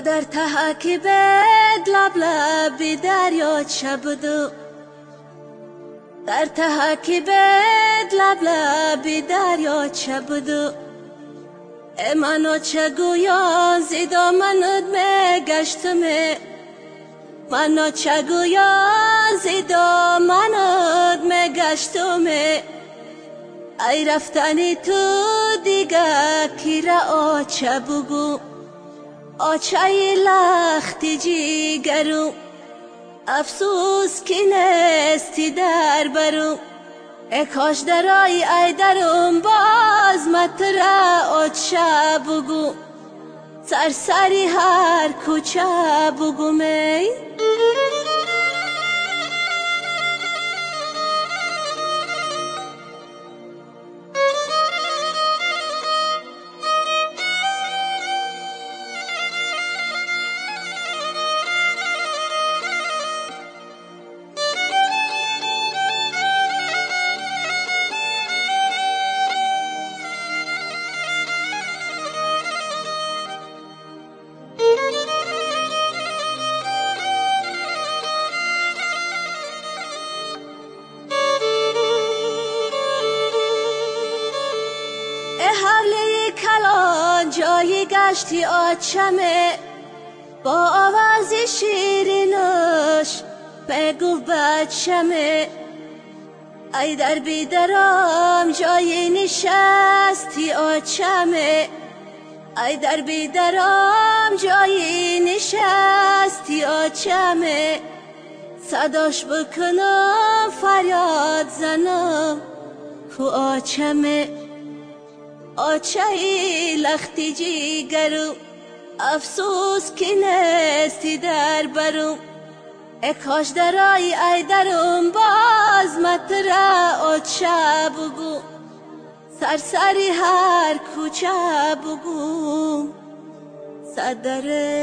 дар таҳаки бед лаб-лаби дарёча буду, дар таҳаки бед лаб-лаби дарёча буду. Э маноча гӯён зи доманат мегаштаме, маноча гӯён зи доманат мегаштаме. Ай рафтани ту дига кира оча бугӯ, очаи лахти ҷигару, афсӯс ки нести дар бару. Э кош дарои ай дарум боз матра оча бугӯ, сарсари ҳар кӯча бугӯ мей. ҷои гашти очаме, бо овози ширинаш мегуфт бачаме. Ай дар бидарам ҷои нишасти очаме, ай дар бидарам ҷои нишасти очаме. Садош бикунам фарёд занам ку очаме, очаи лахти ҷигару, афсӯс ки нести дар бару. Э кош дарои ай дарум боз матра оча бугӯ, сарсари ҳар кӯча бугӯ садаре.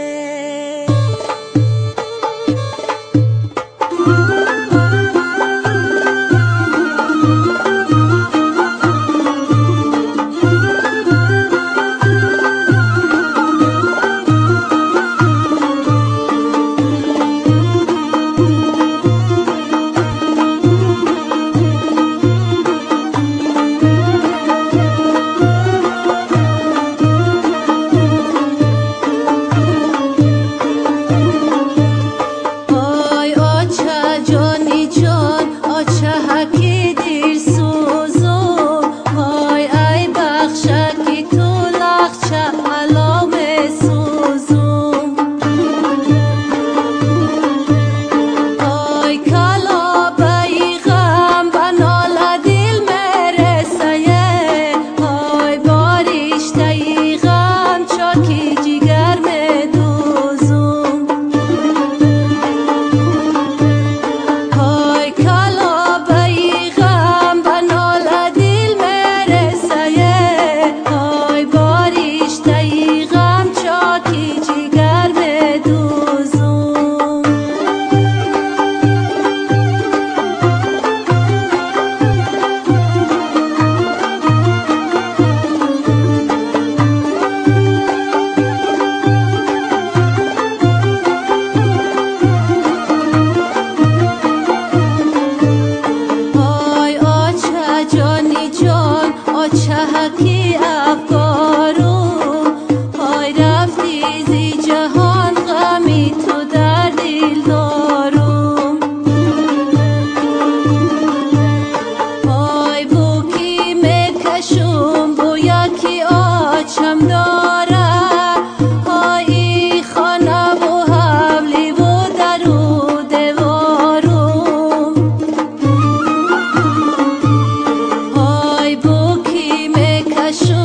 Show.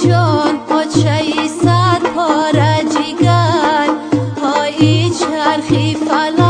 Ҷон, почаи сад пора ҷигар, ҳои чархи фалак.